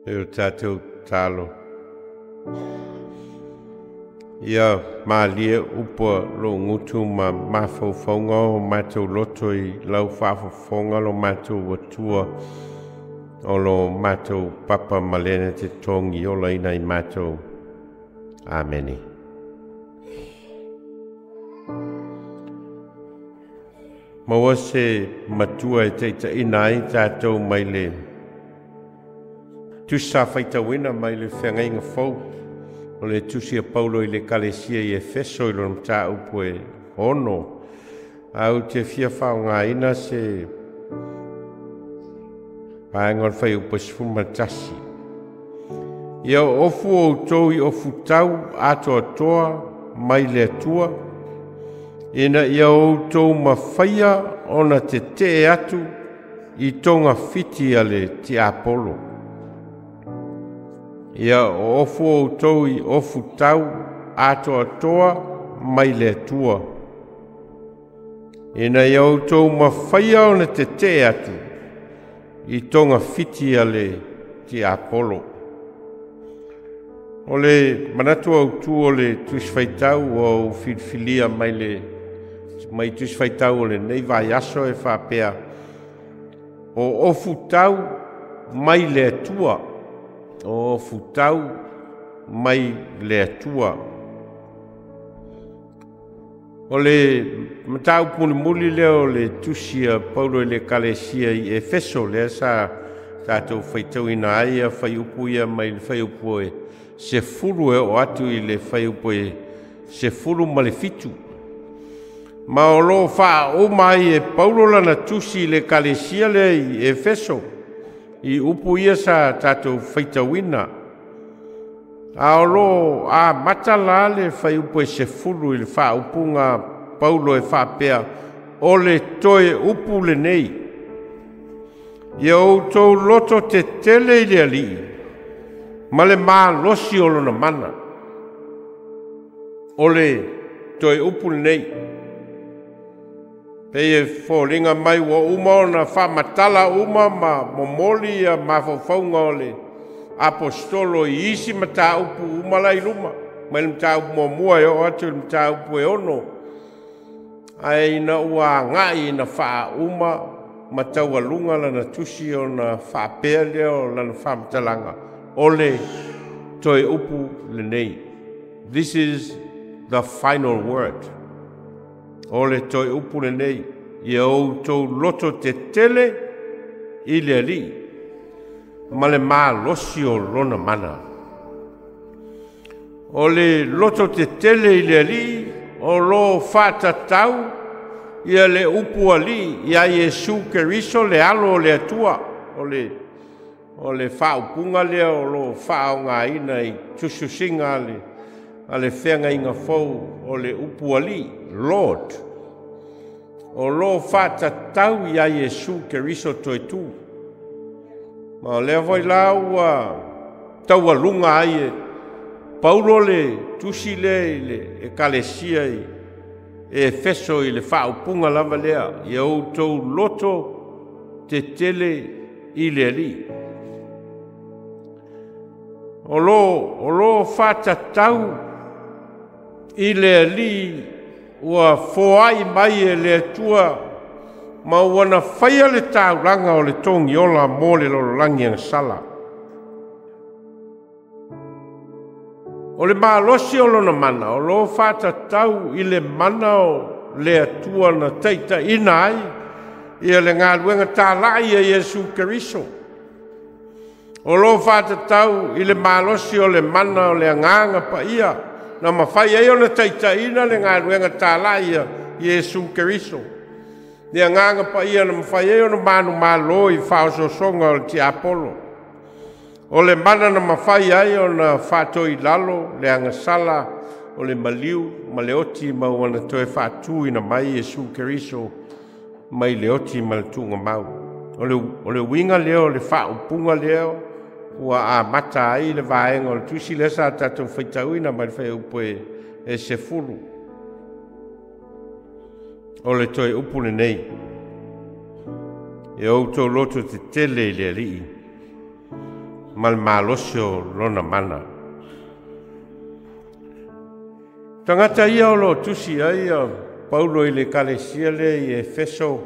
E o tātou talo. Ia malie upua lo ngutu ma mafaufaunga o mātou loto i lau whaafafonga lo mātou atua o lo mātou papa malene te tongi ola ina i mātou. Ameni. Maua se matua e teita ina ai tātou mai le tusa faitauina mai le feagaiga fou o le tusi a Paulo i le Kalesia i Efeso i lona mataupu e 6. Ae ou te fia faaaogaina se vaega o le fuaiupu e 11. Ia ofu outou i ofutau atoatoa mai le Atua, ina ia outou mafaia ona tetee atu i togafiti a le tiapolo. Ia ofu outou i ofutau atoatoa mai le Atua, ina ia outou mafaia ona tetee atu i togafiti a le tiapolo. O le manatu autu o le Tusi Faitau ua ou filifilia mai le mai Tusi Faitau o lenei vaiaso e faapea, o ofutau mai le Atua. O ofutau mai le Atua. O le mataupu mulimuli lea o le tusi a Paulo i le Kalesia i Efeso, lea sa tātou faitauina ai ia fuaiupu ia mai le fuaiupu e 10 e oo atu i le fuaiupu e 17. Ma o loo faauma ai e Paulo lana tusi i le Kalesia lea i Efeso i upu ia sa tātou faitauina. A o loo amata la le fuaiupu e 10 i le faaupuga Paulo e faapea, o le toe upu lenei, ia outou loto tetele i le Alii ma le malosi o lona mana. O le toe upu lenei, pei e foliga mai ua uma ona faamatala uma ma momoli ia mafaufauga o le apostolo i isi mataupu uma la i luma, mai le mataupu muamua e oo atu i le mataupu e 6. Ae ina ua agai ina faauma ma taualuga lana tusi ona faapea lea o lana faamatalaga, o le toe upu lenei. This is the final word. O le toe upu lenei, ia outou loto tetele i le Alii ma le malosi o lona mana. O le loto tetele i le Alii o lo faatatau ia le upu Alii ia Iesu Keriso le alo o le Atua. O le faaupuga lea o lo faaaogaina i tusitusiga a le feagaiga fou o le upu Alii, Lord. O lo faatatau ia Iesu Keriso toe tu. Ma o lea foi la ua taualuga ai e Paulo le tusi lea i le Ekalesia i Efeso i le faaupuga lava lea, ia outou loto tetele i le Alii. O lo faatatau i le Alii ua foai mai e le Atua ma ua na faia le taulaga o le togiola mo le lalolagi agasala. O le malosi o lona mana, o lo faatatau i le mana o le Atua na taitaina ai ia le galuega talai a Iesu Keriso. O lo faatatau i le malosi o le mana o le agaga paia na mafai ai ona taitaina le galuega talai a Iesu Keriso. Le agaga paia na mafai ai ona manumalo i faaosoosoga o le tiapolo. O le mana na mafai ai ona faatoilalo le agasala o le maliu ma le oti ma ua toe faatuina mai Iesu Keriso mai le oti ma le tuugamau. O le uiga lea o le faaupuga lea ua amata ai le vaega o le tusi lea sa tatou faitauina mai le fuaiupu e 10. O le toe upu lenei, e outou loto tetele i le Alii ma le malosi o lona mana. Tagata ia o loo tusi ai Paulo i le ekalesia lea i Efeso,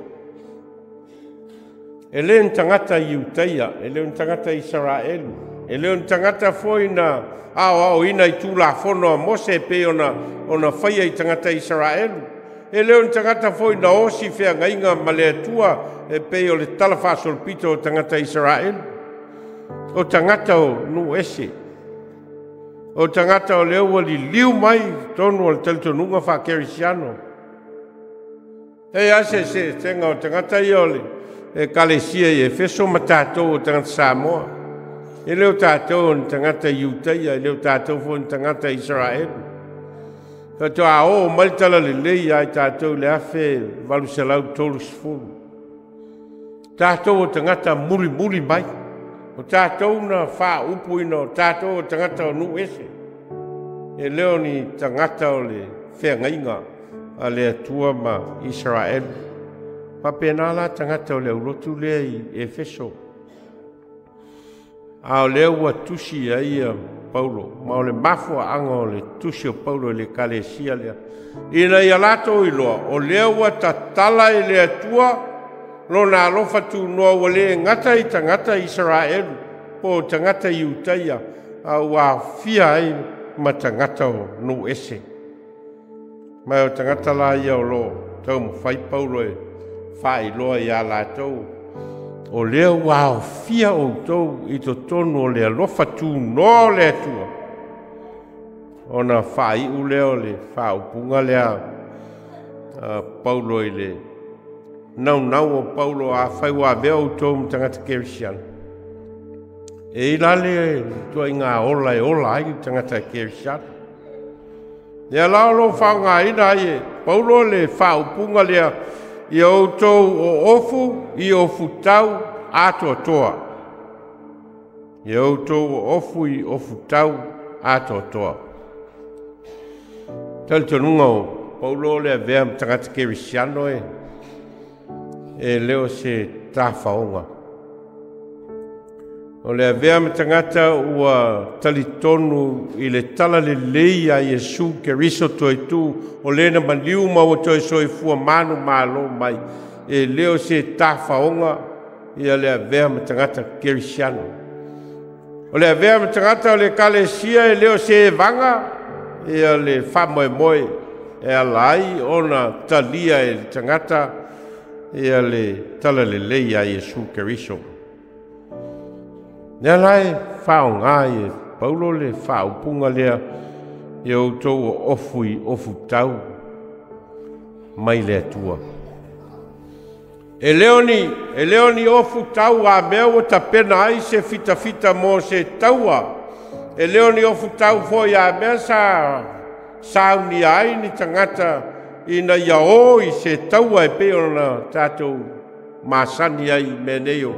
e le o ni tagata Iutaia, e le o ni tagata Isaraelu, e le o ni tagata foi na aoaoina i Tulafono a Mose e pei ona faia i tagata Isaraelu, e le o ni tagata foi na osi feagaiga ma le Atua e pei o le talafaasolopito o tagata Isaraelu. O tagata o nuu ese, o tagata o lea ua liliu mai totonu o le talitonuga faakerisiano. E a se eseesega o tagata ia o le ekalesia i Efeso ma tatou o tagata Samoa. E le o tatou o ni tagata Iutaia, e le o tatou foi ni tagata Isaraelu. Faatoa oo mai le talalelei ia i tatou i le 1830. Tatou o tagata mulimuli mai, o tatou na faaupuina, o tatou o tagata o nuu ese. E le o ni tagata o le feagaiga a le Atua ma Isaraelu. Faapena la tagata o le aulotu lea i Efeso. A o lea ua tusi ai Paulo, ma o le mafuaaga o le tusi o Paulo i le ekalesia lea, ina ia latou iloa o lea ua tatala i le Atua lona alofa tunoa, ua le gata i tagata Isaraelu po o tagata Iutaia, a ua aofia ai ma tagata o nuu ese. Ma o tagata la ia o loo taumafai Paulo e faailoa ia latou, o lea ua aofia outou i totonu o le alofa tunoa o le Atua. Ona faaiu lea o le faaupuga lea a Paulo i le naunau o Paulo, afai ua avea outou ma tagata kerisiano, e i la le tuaiga ola e ola ai le tagata kerisiano. Lea la o loo faaaogaina ai e Paulo le faaupuga lea, ia outou o ofu i ofutau atoatoa. Ia outou o ofu i ofutau atoatoa. Talitonuga o Paulo le avea ma tagata kerisiano e le o se tafaoga. O le avea ma tagata ua talitonu i le talalelei a Iesu Keriso toetu, o lena maliu ma ua toe soifua manu malo mai. E le o se tafaoga ia le avea ma tagata kerisiano. O le avea ma tagata o le ekalesia e le o se evaga ia le faamoemoe e ala ai ona talia e le tagata ia le talalelei a Iesu Keriso. Lea la e faaaoga e Paulo le faaupuga lea, ia outou o ofu i ofutau mai le Atua. E le o ni ofutau a mea ua tapena ai se fitafita mo se taua. E le o ni ofutau foi a mea sa saunia ai ni tagata ina ia o i se taua e pei ona tatou masani ai mea nei o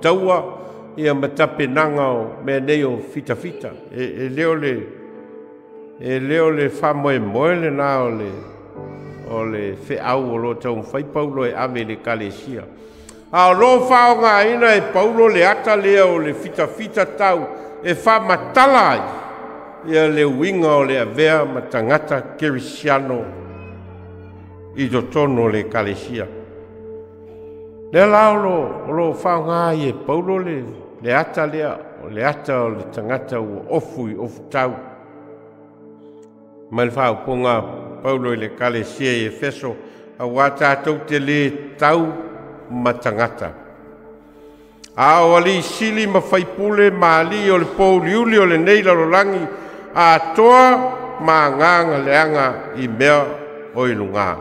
taua ia ma tapenaga o mea nei o fitafita. E le o le faamoemoe lena o le feau o loo taumafai Paulo e ave i le ekalesia. A o loo faaaogaina e Paulo le ata lea o le fitafita tau e faamatala ai ia le uiga o le avea ma tagata kerisiano i totonu o le ekalesia. Lea la o loo faaaoga ai e Paulo le ata lea, o le ata o le tagata ua ofu i ofutau. Ma le faaupuga Paulo i le ekalesia i Efeso, auā tatou te lē tau ma tagata. A o alii sili ma faipule ma alii o le pouliuli o lenei lalolagi atoa ma agaga leaga i mea o i luga.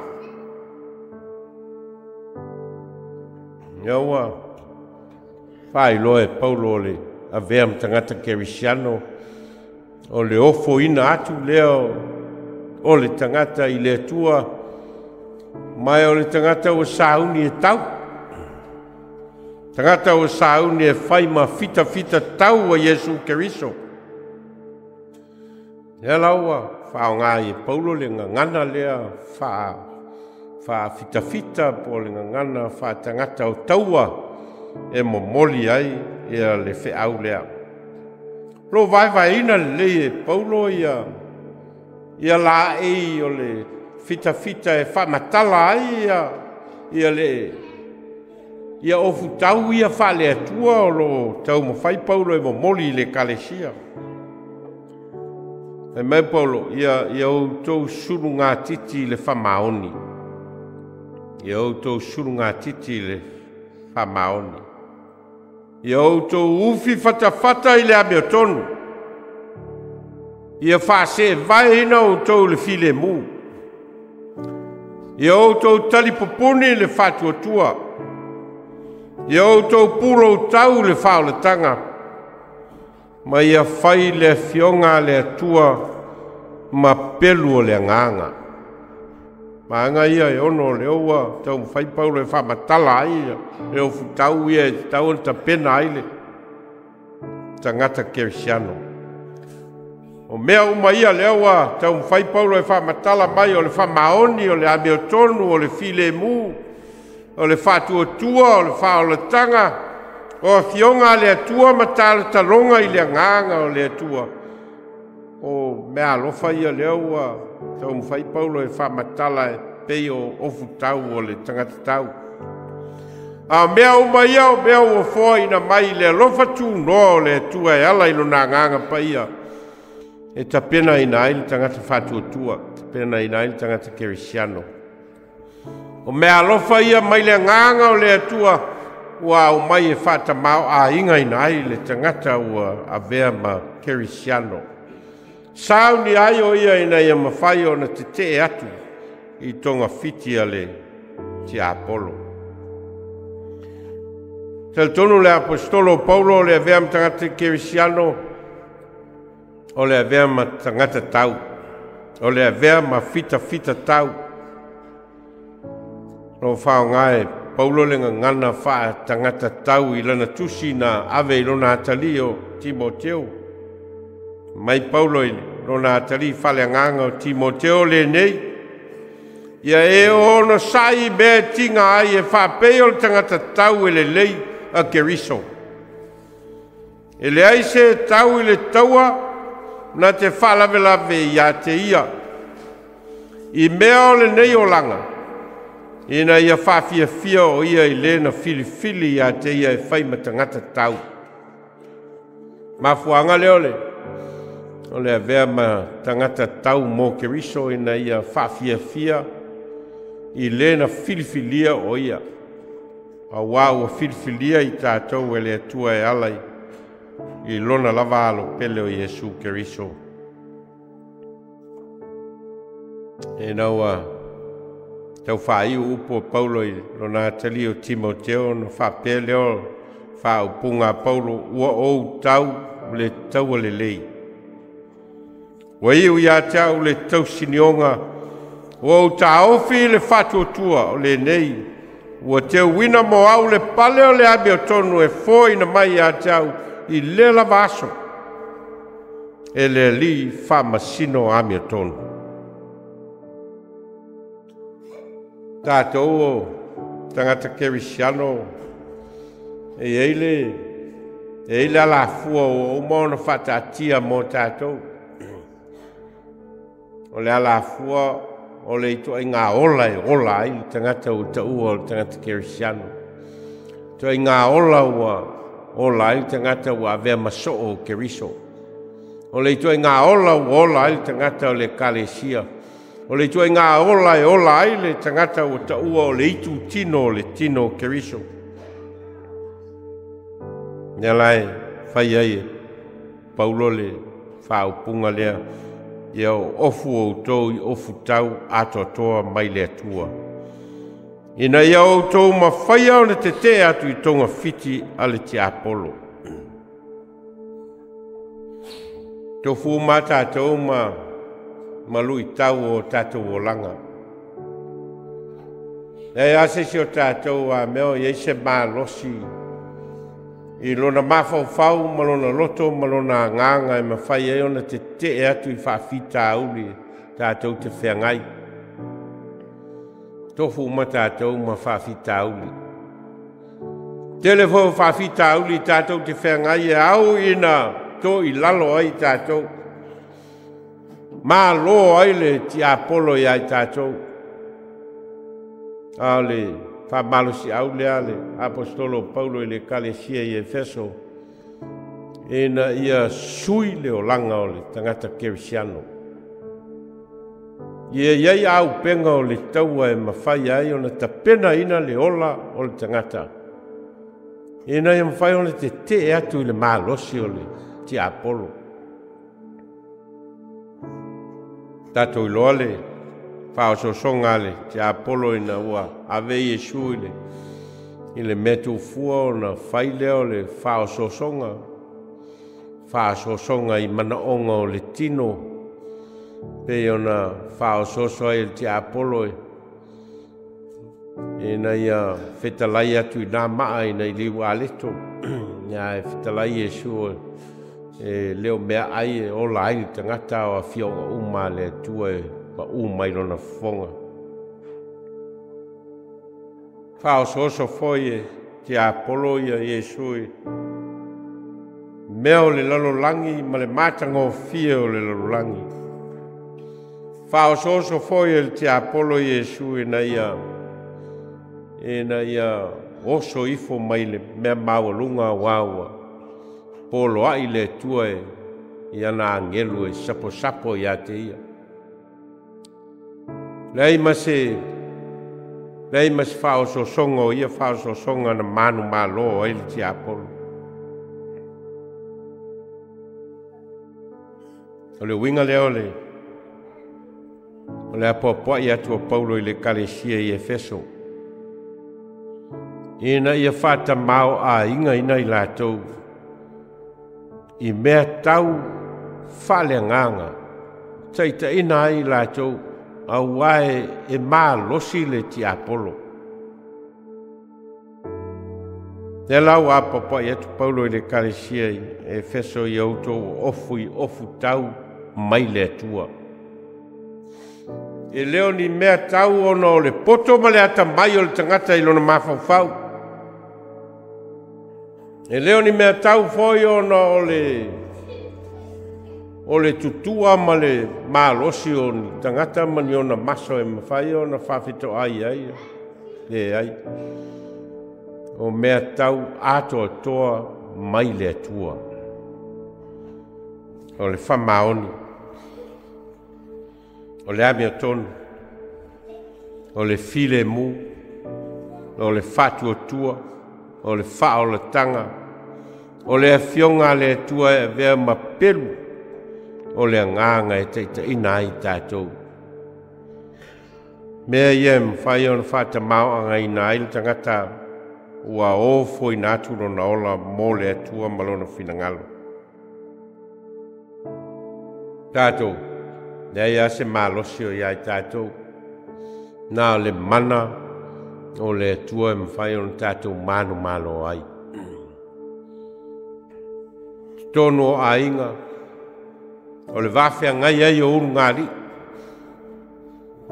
Ia ua faailoa e Paulo o le avea ma tagata kerisiano, o le ofoina atu lea o le tagata i le Atua, ma o le tagata ua sauni e tau. Tagata ua sauni e fai ma fitafita tau a Iesu Keriso. Lea la ua faaaoga ai e Paulo le gagana lea faafitafita po o le gagana faatagata o taua e momoli ai ia le feau lea. Lo vaevaeina lelei e Paulo ia ia laei o le fitafita e faamatala ai ia ia le ia ofutau ia faaleatua o lo taumafai Paulo e momoli i le ekalesia. Fai mai Paulo, ia outou sulugatiti i le faamaoni. Ia outou sulugatiti i le faamaoni. Ia outou ufi fatafata i le amiotonu. Ia faaseevaeina outou i le filemu. Ia outou talipupuni i le faatuatua. Ia outou puloutau i le faaolataga. Ma ia fai le afioga a le Atua ma pelu o le agaga. Maga ia e ono o le ua taumafai Paulo e faamatala ai le ofutau ia e tatau ona tapena ai le tagata kerisiano. O mea uma ia lea ua taumafai Paulo e faamatala mai o le faamaoni, o le amiotonu, o le filemu, o le faatuatua, o le faaolataga, o afioga a le Atua ma talotaloga i le agaga o le Atua. O mea alofa ia lea ua taumafai Paulo e faamatala e pei o ofutau o le tagata tau. A mea uma ia o mea ua foaina mai le alofa tunoa o le Atua e ala i lona agaga paia e tapenaina ai le tagata faatuatua, tapenaina ai le tagata kerisiano. O mea alofa ia mai le agaga o le Atua ua aumai e faatamaoaigaina ai le tagata ua avea ma kerisiano. Sauni ai o ia ina ia mafai ona tetee atu i togafiti a le tiapolo. Talitonu le aposetolo o Paulo o le avea ma tagata kerisiano, o le avea ma tagata tau, o le avea ma fitafita tau. Lo faoga e Paulo le gagana faatagata tau i lana tusi na ave i lona atalii o Timoteo. Mai Paulo i lona atalii faaleagaga o Timoteo lenei, ia e ono sai mea e tiga ai e faapei o le tagata tau e lelei a Keriso. E leai se tau i le taua na te faalavelave ia te ia i mea o lenei olaga, ina ia faafiafia o ia i le na filifili ia te ia e fai ma tagata tau. Mafuaaga lea o le avea ma tagata tau mo Keriso ina ia faafiafia i le na filifilia o ia. Auā ua filifilia i tatou e le Atua e ala i lona lava alo pele o Iesu Keriso. Ina ua taufaaiu upu o Paulo i lona atalii o Timoteo na faapea lea o faaupuga a Paulo, ua ou tau le taua lelei. Ua iu ia te au le tausinioga, ua ou taofi le faatuatua o lenei, ua teuina mo au le pale o le amiotonu e foaina mai ia te au i lea lava aso, e le Alii faamasino amiotonu. Tatou o tagata kerisiano e iai le alafua ua uma ona faataatia mo tatou. O le alafua o le ituaiga ola e ola ai le tagata ua taua o le tagata kerisiano. Ituaiga ola ua ola ai le tagata ua avea ma soo o Keriso. O le ituaiga ola ua ola ai le tagata o le ekalesia. O le ituaiga ola e ola ai le tagata ua taua o le itu tino o le tino o Keriso. Lea la e fai ai e Paulo le faaupuga lea, ia o ofu outou i ofutau atoatoa mai le Atua, ina ia outou mafaia ona tetee atu i togafiti a le tiapolo. Tofu uma tatou ma luitau o tatou olaga. E a se isi o tatou a mea o iai se malosi i lona mafaufau ma lona loto ma lona agaga e mafai ai ona tetee atu i faafitauli tatou te feagai. Tofu uma tatou ma faafitauli. Tele foi o faafitauli tatou te feagai e au ina to i lalo ai tatou. Malo ai le tiapolo ia i tatou. A o le faamalosi au lea le apostolo Paulo i le ekalesia i Efeso, ina ia sui le olaga o le tagata kerisiano. Ia iai auupega o le taua e mafai ai ona tapenaina le ola o le tagata, ina ia mafai ona tete'e atu i le malosi o le tiapolo. Tatou iloa le faaosoosoga a le tiapolo ina ua ave Iesu i le mea tuufua ona fai lea o le faaosoosoga i manaoga o le tino, pei ona faaosooso ai e le tiapolo ina ia fetalai atu i nā maa ina i liu aleto. Ia e fetalai Iesu e leo mea ai e ola ai le tagata o afioga uma a le Atua e paū mai lona fofoga. Faaosooso foi e tiapolo ia Iesu i mea o le lalolagi ma le matagofie o le lalolagi. Faaosooso foi e le tiapolo Iesu ina ia oso ifo mai le mea maualuga auā ua poloa'i le Atua e ana agelu e saposapo iā te ia. Leai ma se faaosoosoga o ia faaosoosoga na manumalo ai le tiapolo. O le uiga lea o le apoapoai atu o Paulo i le ekalesia i Efeso, ina ia faatamāo'aiga ina i latou i mea tau faaleagaga taitaina ai i latou auā e malosi le tiapolo. Lea la ua apoapoai atu Paulo i le ekalesia i Efeso ia outou ofu i ofu tau mai le Atua. E leo ni mea tau ona o le poto ma le atamai o le tagata i lona mafaufau. E leo ni mea tau foi ona o le tutua ma le malosi o ni tagata ma ni ona maso e mafai ona faafetoai ai. Leai. O mea tau atoatoa mai le Atua. O le faamaoni, o le amiotonu, o le filemu, o le faatuatua, o le faaolataga, o le afioga a le Atua e avea ma pelu o le agaga e taitaina ai tatou. Mea ia e mafai ona faatamāo'againa ai le tagata ua ofoina atu lona ola mo le Atua ma lona finagalo. Tatou, leai a se malosi o iai tatou, na o le mana o le Atua e mafai ona tatou manumalo ai. Totonu o aiga, o le vafeagai ai o ulugalii,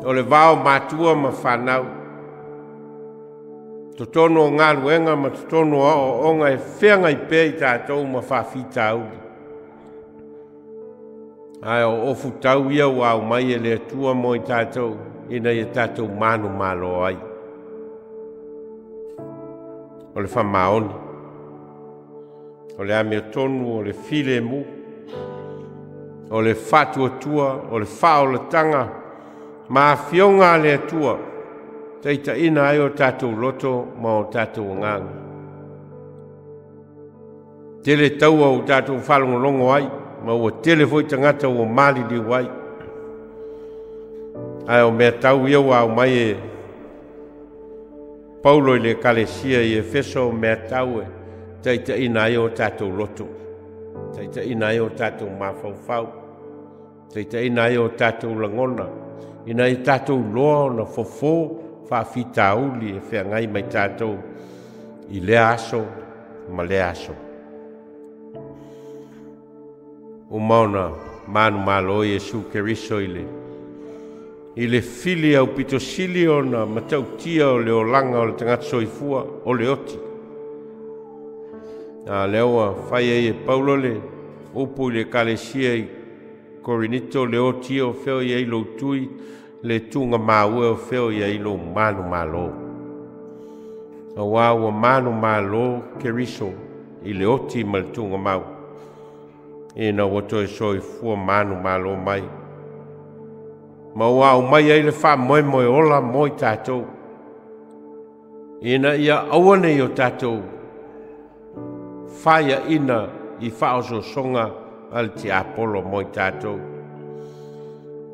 o le vao matua ma fanau, totonu o galuega ma totonu o aoaoga e feagai pea i tatou ma faafitauli. Ae o ofu tau ia ua aumai e le Atua mo i tatou ina ia tatou manumalo ai. O le faamaoni, o le amiotonu, o le filemu, o le faatuatua, o le faaolataga ma afioga a le Atua taitaina ai o tatou loto ma o tatou agaga. Tele taua o tatou faalogologo ai ma ua tele foi tagata ua maliliu ai. Ae o mea tau ia ua aumai e Paulo i le ekalesia i Efeso, o mea tau e taitaina ai o tatou loto, taitaina ai o tatou mafaufau, taitaina ai o tatou lagona, ina ia tatou loa ona fofo faafitauli e feagai mai tatou i lea aso ma lea aso. Uma ona manumalo Iesu Keriso i le fili au pitosili ona matautia o le olaga o le tagata soifua o le oti. A lea ua fai ai e Paulo le Upu i le Ekalesia i Korinito le oti o feo i ai lou tui le tuga maua o feo i ai lou manumalo. Auā ua manumalo Keriso i le oti ma le tugamau ina ua toe soifua manumalo mai. Ma ua aumai ai le faamoemoe ola mo i tatou ina ia aua nei o tatou faiaina i faaososoga a le tiapolo mo i tatou.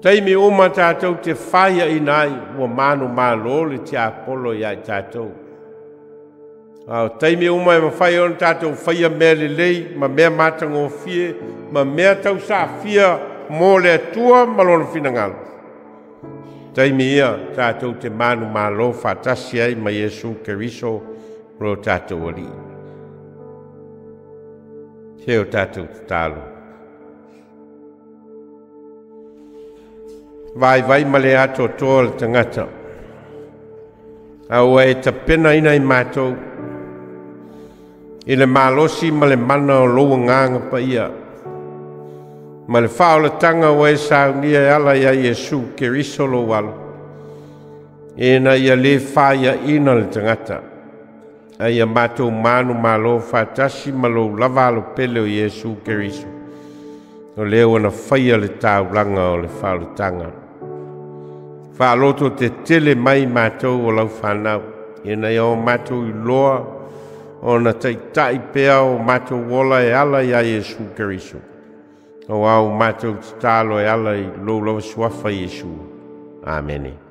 Taimi uma tatou te faiaina ai ua manumalo le tiapolo ia i tatou. A o taimi uma e mafai ona tatou faia mea lelei ma mea matagofie ma mea tausaafia mo le Atua ma lona finagalo. Taimi ia tatou te manumalo faatasi ai ma Iesu Keriso lo tatou Alii. Se o tatou tatalo. Vaivai ma le atoatoa le tagata. A ua e tapenaina i matou i le malosi ma le mana o lou agaga paia ma le faaolataga ua e saunia e ala ia Iesu Keriso lou alo ina ia lē faiaina le tagata a ia matou manumalo faatasi ma lou lava alopele o Iesu Keriso o lea ua na faia le taulaga o le faaolataga. Faaloto tetele mai matou o lau fanau ina ia o matou iloa ona taitai pea o matou ola e ala ia Iesu Keriso. O au matou tatalo e ala i lou lava suafa Iesu. Amene.